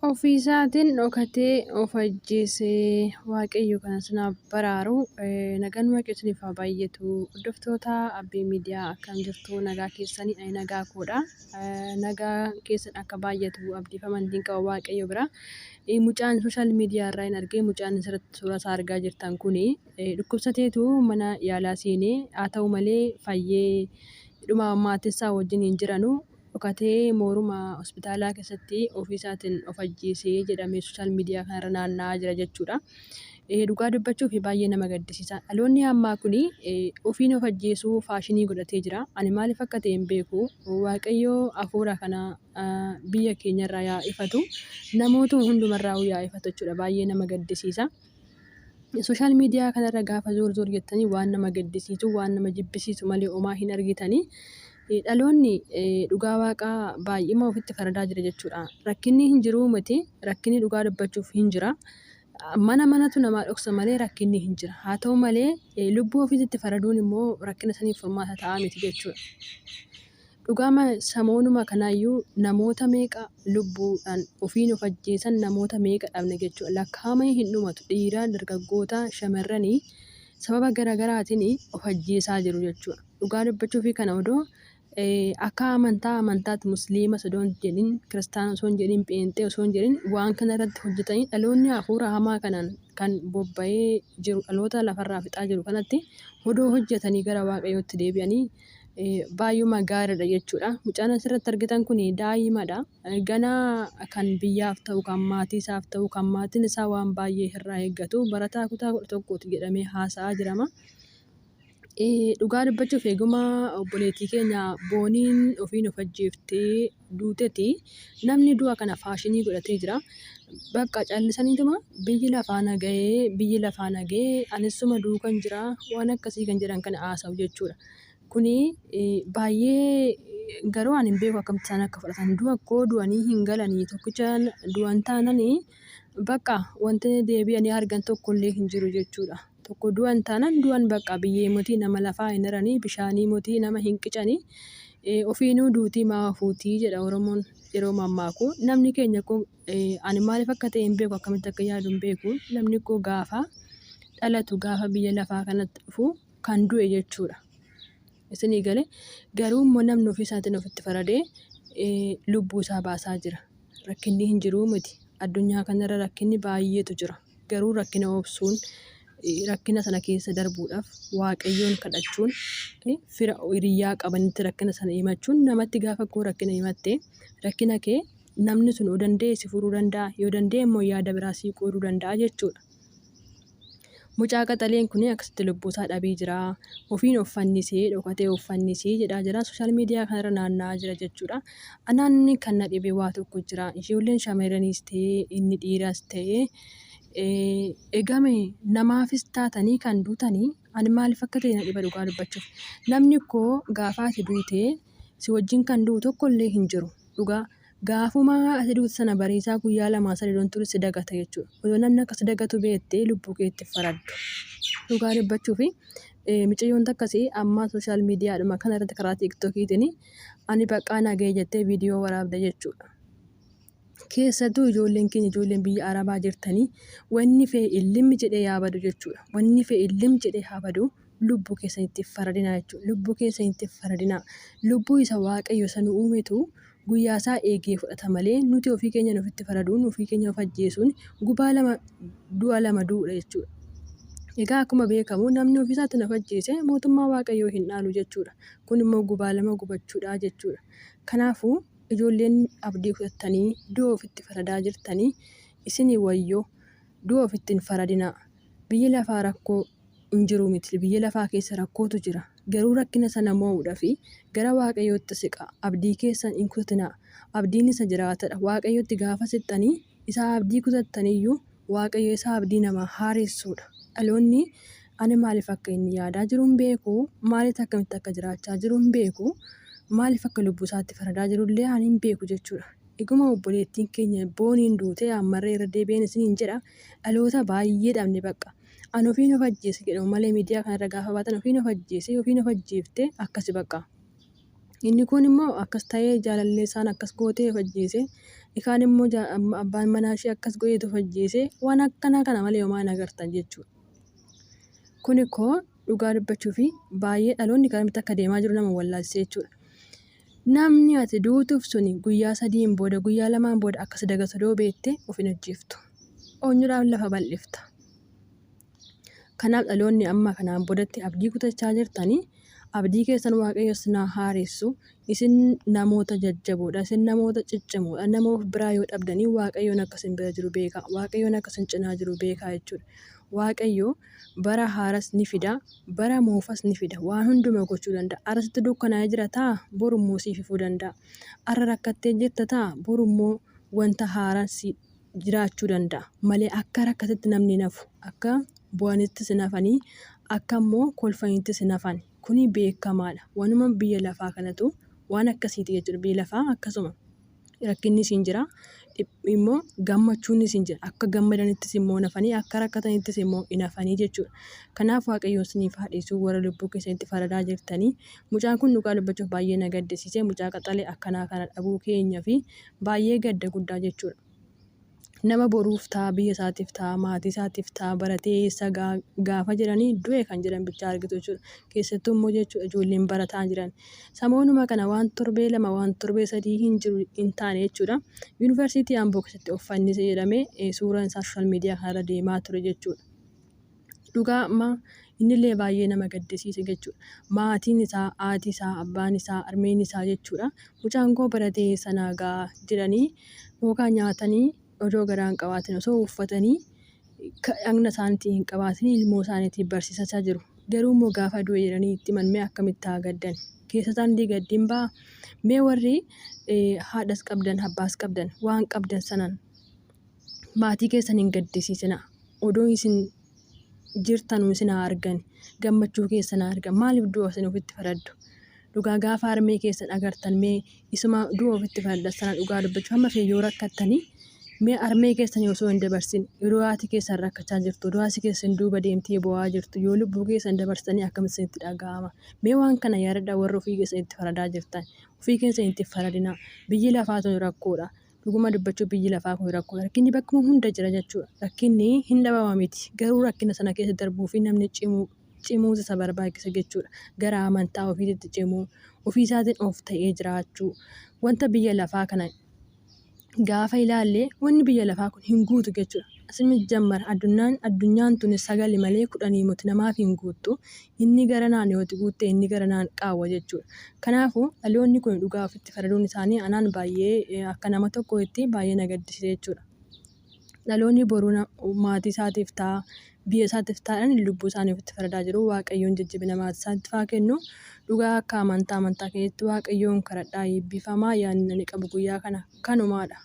Ofiisaatiin dhokatee of ajjeese. Waaqayyo kana sinaaf baraaru. Nagaan Waaqayyo isiniif haa baay'atu. Hordoftoota Abbee Miidiyaa, akkam jirtu? Nagaa keessanii? Ani nagaa koodha. Nagaa keessan akka baay'atu abdiif amantiin qaba Waaqayyo bira. Mucaan social media irraa hin argee, mucaan asirratti suuraa isaa argaa jirtan kuni dhukkubsateetu mana yaalaa seenee, haa ta'u malee fayyee dhuma maatii isaa wajjin hin jiranu, dhokatee mooruma hospitaalaa keessatti ofiisaatiin of ajjeesee jedhamee social media kanarra naanna'aa jira jechuudha. Dhugaa dubbachuuf baay'ee nama gaddisiisa. Dhaloonni ammaa kun ofiin of ajjeesuu faashinii godhatee jira. Ani maaliif akka ta'e hin beeku. Waaqayyo hafuura kana biyya keenyarraa yaa ifatu. Namootuma hundumarraa yaa ifatu jechuudha. Baay'ee nama gaddisiisa. Social media kanarra gaafa zoor zoor jettanii waan nama gaddisiisu, waan nama jibbisiisu malee homaa hin argitanii. Dhaloonni dhugaa Waaqaa baay'ima ofitti faradaa jira jechuudha. Rakkinni hin jiruu miti, rakkinni dhugaa dubbachuuf hin jira. Mana manatu namaa dhoksa malee rakkinni hin jira. Haa ta'u malee lubbuu ofiitti faraduun immoo rakkina saniif furmaata ta'aa miti jechuudha. Dhugaama samoonuma kanaayyuu namoota meeqa lubbuudhaan ofiin of ajjeesan, namoota meeqa dhabne jechuudha. Lakkaa'amanii hin dhumatu. Dhiira, dargaggoota, shamarranii sababa garaagaraatiin of ajjeesaa jiru jechuudha. Dhugaa dubbachuu fi kana odoo akka amantaa amantaatti, Musliima osoo hin jedhin, Kiristaana osoo hin jedhin, Pheenxee osoo hin jedhin, waan kana irratti hojjetanii dhaloonni hafuura hamaa kanaan kan bobba'ee jiru, dhaloota lafarraa fixaa jiru kanatti odoo hojjetanii gara Waaqayyootti deebi'anii baay'uma gaariidha jechuudha. Mucaan asirratti argitan kun daa'imadha. Ganaa kan biyyaaf ta'u, kan maatii isaaf ta'u, kan maatiin isaa waan baay'ee irraa eeggatu, barataa kutaa 11ti jedhamee haasa'aa jirama. Dhugaa dubbachuuf eeguma obboleettii keenya Booniin ofiin of ajjeeftee duuteti namni du'a kana faashinii godhatee jira. Bakka callisaniituma biyyi lafaa na ga'ee, biyyi lafaa na ga'ee, anissuma duukan jira, waan akkasii kan jedhan kana haasa'u jechuudha. Kuni baay'ee garuu ani hin beeku akkamitti isaan akka fudhatan. Du'a koo du'anii hin galanii, tokkicha du'an taananii bakka wanti deebi'anii argan tokkollee hin jiru jechuudha. Tokko du'an taanaan du'an, bakka biyyee motii nama lafaa hin hiranii, bishaanii motii nama hin qicanii, ofiinuu duutii maa ofuutii jedha Oromoon yeroo mammaaku. Namni keenya koo ani maaliif akka ta'e hin beeku, akkamitti akka yaadu hin beeku. Namni koo gaafa dhalatu, gaafa biyya lafaa kanatti dhufu kan du'e jechuudha. Isinii galee? Garuu immoo namni ofii isaatiin ofitti faradee lubbuu isaa baasaa jira. Rakkinni hin jiruu miti. Addunyaa kanarra rakkinni baay'eetu jira. Garuu rakkina obsuun, rakkina sana keessa darbuudhaaf Waaqayyoon kadhachuun, fira hiriyyaa qabanitti rakkina sana himachuun, namatti gaafa koo rakkina himatte, rakkina kee namni sun yoo danda'e si furuu danda'a, yoo danda'e immoo yaada biraa sii qooduu danda'a jechuudha. Mucaa qaxaleen kun akkasitti lubbuu isaa dhabee jira. Ofiin of fannisee, dhokatee of fannisee jedhaa jira. Social media kanarra naanna'aa jira jechuudha. Anaan kan na dhibe waa tokko jira. Ijoolleen shamarraniis ta'ee inni dhiiraas ta'ee egame namaafis taatanii kan duutanii, ani maaliif akka ta'e na dhiba dhugaa dubbachuuf. Namni koo gaafa ati duute si wajjin kan du'u tokkollee hin jiru. Dhugaa, gaafuma ati duute sana bariisaa guyyaa lamaa sadii don ture si dagata jechuudha. Odoo namni akka si dagatu beektee lubbuu keetti faraddu. Dhugaa dubbachuufi micayyoon takkasii amma social mediadhuma kana irratti karaa TikTokiitiin ani baqaa nagahee jettee viidiyoo waraabde jechuudha. Keessattuu ijoolleen keenya, ijoolleen biyya Arabaa jirtanii, wanni fe'e illimmi jedhee yaa badu jechuudha. Wanni fe'e illim jedhee haa badu, lubbuu keessanitti faradinaa jechuudha. Lubbuu keessanitti faradinaa. Lubbuu isa Waaqayyo isa nu uumetu guyyaa isaa eegee fudhata malee nuti ofii keenyan ofitti faraduun, ofii keenya of ajjeesuun gubaa lama, du'a lama du'uudha jechuudha. Egaa akkuma beekamu namni ofii isaatiin of ajjeese mootummaa Waaqayyoo hin dhaalu jechuudha. Kun immoo gubaa lama gubachuudha jechuudha. Kanaafuu ijoolleen abdii kutattanii du'a ofitti faradaa jirtanii, isinii wayyoo! Du'a ofitti hin faradinaa. Biyyi lafaa rakkoo hin jiru miti. Biyya lafaa keessa rakkootu jira. Garuu rakkina sana mo'uudhaaf gara Waaqayyootti siqaa. Abdii keessan hin kutatinaa. Abdiin isa jiraatadha. Waaqayyotti gaafa siqxanii isa abdii kutattaniyyuu Waaqayyo isa abdii namaa haaressuudha. Dhaloonni ani maaliif akka inni yaadaa jiru hin beeku. Maaliif akkamitti akka jiraachaa jiru hin beeku. Maaliif akka lubbuu isaatti faradaa jirullee ani hin beeku jechuudha. Dhuguma obboleettiin keenya Booniin duutee ammarree irra deebi'een isiniin jedha, dhaloota baay'ee dhabne bakka. Ani ofiin of ajjeese jedhamu malee miidiyaa kanarra gaafa baatan ofiin of ajjeese, ofiin of ajjeefte, akkasi bakka. Inni kun immoo akkas ta'ee jaalallee isaan akkas gootee of ajjeese. Kaan immoo abbaan manaa ishee akkas godheetu of ajjeese. Waan akkanaa kana malee homaa hin agartan jechuudha. Kun koo dhugaa dubbachuu fi baay'ee dhaloonni garamitti akka deemaa jiru nama wallaalchise jechuudha. Namni ati duutuuf suni guyyaa sadiin booda, guyyaa lamaan booda akka si dagatu odoo beektee of hin ajjeeftu. Eenyudhaaf lafa bal'ifta? Kanaaf dhaloonni amma kanaan boodatti abdii kutachaa jirtanii, abdii keessan Waaqayyo isin haa haaressu. Isin namoota jajjaboodha. Isin namoota ciccimoodha. Nama of biraa yoo dhabdanii Waaqayyoon akka isin bira jiru beekaa. Waaqayyoon akka isin cinaa jiru beekaa jechuudha. Waaqayyo bara haaras ni fida, bara moofas ni fida. Waan hunduma gochuu danda'a. Har'a sitti dukkanaa'ee jira ta'a, boru immoo siif ifuu danda'a. Har'a rakkattee jirta ta'a, boru immoo wanta haaraan si jiraachuu danda'a. Malee akka rakkatetti namni hin hafu. Akka bu'anittis hin hafanii, akka immoo kolfanittis hin hafani. Kuni beekamaadha. Wanuma biyya lafaa kanatu waan akkasiiti jechuudha. Biyyi lafaa akkasuma. Rakkinnis hin jira, immoo gammachuunis hin jira. Akka gammadanittis immoo hin hafanii, akka rakkatanittis immoo hin hafanii jechuudha. Kanaaf Waaqayyo isiniif haa dhiisu warra lubbuu keessanitti faradaa jirtanii. Mucaan kun dhugaa dubbachuuf baay'ee na gaddisiise. Mucaa qaxalee akkanaa kana dhabuu keenya fi baay'ee gadda guddaa jechuudha. Nama boruuf ta'a, biyya isaatiif ta'a, maatii isaatiif ta'a, baratee eessa ga'a gaafa jedhanii du'e kan jedhan bichaa argitu jechuudha. Keessattuu immoo jechuudha ijoolleen barataa jiran. Samoonuma kana waan torbee lama, waan torbee sadii hin jiru hin taane jechuudha. Yuunivarsiitii Amboo keessatti of fannise jedhamee suuraan isaa sooshaal miidiyaa kanarra deemaa ture jechuudha. Dhugaa amma innillee baay'ee nama gaddisiise jechuudha. Maatiin isaa, haati isaa, abbaan isaa, harmeen isaa jechuudha. Mucaan koo baratee eessa naa ga'a jedhanii yookaan nyaatanii odoo garaa hin qabaatin, osoo uffatanii dhagna isaaniitii hin qabaatin ilmoo isaaniitii barsiisachaa jiru. Garuu immoo gaafa du'e jedhanii itti himan, mee akkamitti haa gaddan? Keessa isaaniitii gaddi hin ba'a? Mee warri haadhas qabdan, abbaas qabdan, waan qabdan sanaan maatii keessan hin gaddisiisinaa. Odoo isin jirtanuu isin haa argan. Gammachuu keessan haa argan. Maaliif du'a isin ofitti faraddu? Dhugaa gaafa harmee keessan agartan, mee isuma du'a ofitti faraddan sana, dhugaa dubbachuu hamma fe'e yoo rakkattanii, mee harmee keessanii osoo hin dabarsin, yeroo haati keessan rakkachaa jirtu, odoo haati keessan duuba deemtee bo'aa jirtu, yoo lubbuu keessan dabarsitanii akkamitti isinitti dhaga'ama? Mee waan kana yaadadhaa, warra ofii keessan itti faradaa jirtan. Ofii keessan itti faradinaa. Biyyi lafaa tun rakkoodha. Dhuguma dubbachuuf biyyi lafaa kun rakkoodha. Rakkinni bakkuma hunda jira jechuudha. Rakkinni hin dhabama miti. Garuu rakkina sana keessa darbuu fi namni cimuu cimuutu isa barbaachisa jechuudha. Gara amantaa ofiitti cimuu, ofii isaatiin of ta'ee jiraachuu. Wanta biyya lafaa kana gaafa ilaalle, wanni biyya lafaa kun hin guutu jechuudha. Asin jammar addunyaan tun sagali malee kudhanii miti, namaaf hin guuttu. Inni gara naan yoo guutte, inni gara naan qaawwa jechuudha. Kanaafuu dhaloonni kun dhugaa ofitti faraduun isaanii anaan baay'ee akka nama tokkootti baay'ee na gaddisiise jechuudha. Dhaloonni boruu maatii isaatiif ta'a, biyya isaatiif ta'an lubbuu isaanii ofitti faradaa jiru. Waaqayyoon jajjabina maatii isaatiif haa kennu. Dhugaa akka amantaa keenyatti Waaqayyoon kadhadhaa, eebbifamaa. Yaadni ani qabu guyyaa kana kanumaadha.